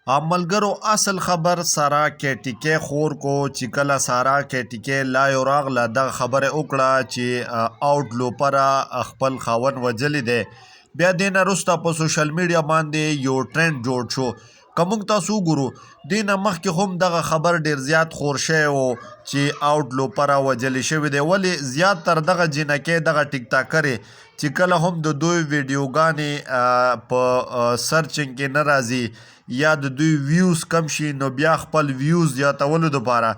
ملګرو اصل خبر سارا کیټیکې خور کو چې کله سارا کیټیکې لایو راغله دغه خبره وکړه چې آوټ لوپره خپل خاون وجلی دی. بیا دې نه وروسته په سوشل میډیا باندې یو ټرند جوړ شو. که موږ تاسو وګورو دې نه مخکې هم دغه خبر ډیر زیات خور شوی و چې آوټ لوپره وجلی شوی دی، ولې زیات تر دغه جینکې دغه ټیک ټاکرې چې کله هم د دوی ویډیوګانې په سرچینګ کې نه راځي یا د دوی ویوز کم شي نو بیا خپل ویوز زیاتولو دپاره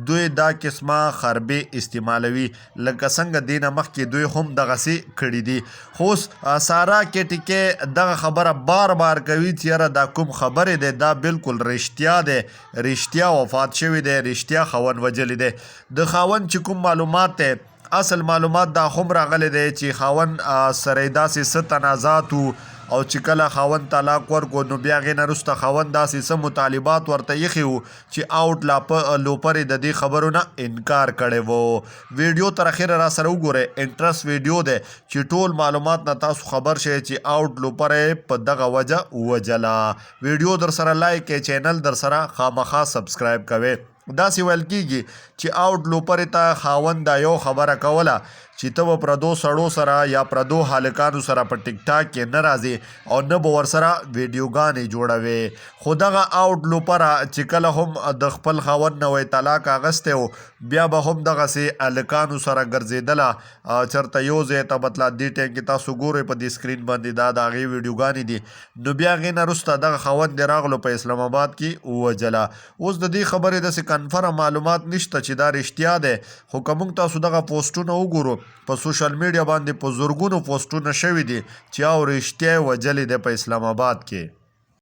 دوی دا قسمه خربې استعمالوي، لکه څنګه دې نه مخکې دوی هم دغسې کړي دي. خو اوس سارا کیټیکې دغه خبره بار بار کوي چې یاره دا کوم خبرې دی، دا بالکل رښتیا دی، رښتیا وفات شوی دی، رښتیا خاوند وژلی دی. د خاوند چې کوم معلومات دی، اصل معلومات دا هم راغلی دی چې خاوند سره یې داسې څه تنازعات وو او چې کله خاوند طلاق ورکړو نو بیا هغې نه وروسته خاوند داسې څه مطالبات ورته ایښي وو چې آوټ لوپرې د دې خبرو نه انکار کړی وو. ویډیو تر اخره را سره وګورئ، انټرسټ ویډیو دی چې ټول معلومات نه تاسو خبر شئ چې آوټ لوپره یې په دغه وجه ووژله. ویډیو در سره لایک کړئ، چینل در سره خامخا سبسکرایب کوئ. داسې ویل کیږي چې آوټ لوپرې ته خاوند دا یو خبره کوله چې ته به پردو سړو سره یا پردو هلکانو سره په ټیک ټاک کې نه راځې او نه به ورسره ویډیوګانې جوړوې، خو دغه آوټ لوپره چې کله هم د خپل خاوند نه وایي طلاق اخیستی و بیا به هم دغسې هلکانو سره ګرځېدله، چرته یو ځای ته به تله. دې ټایم کې تاسو ګورئ په دې سکرین باندې دا د هغې ویډیوګانې دي. نو بیا هغې نه وروسته دغه خاوند یې راغلو په اسلام اباد کې ووژله. اوس د دې خبرې داسې کنفرم معلومات نشته چې دا رښتیا دی، خو که موږ تاسو دغه پوسټونه وګورو په سوشل میډیا باندې په زرګونو پوسټونه شوي دي چې او رښتیا یې وژلې دی په اسلام اباد کې.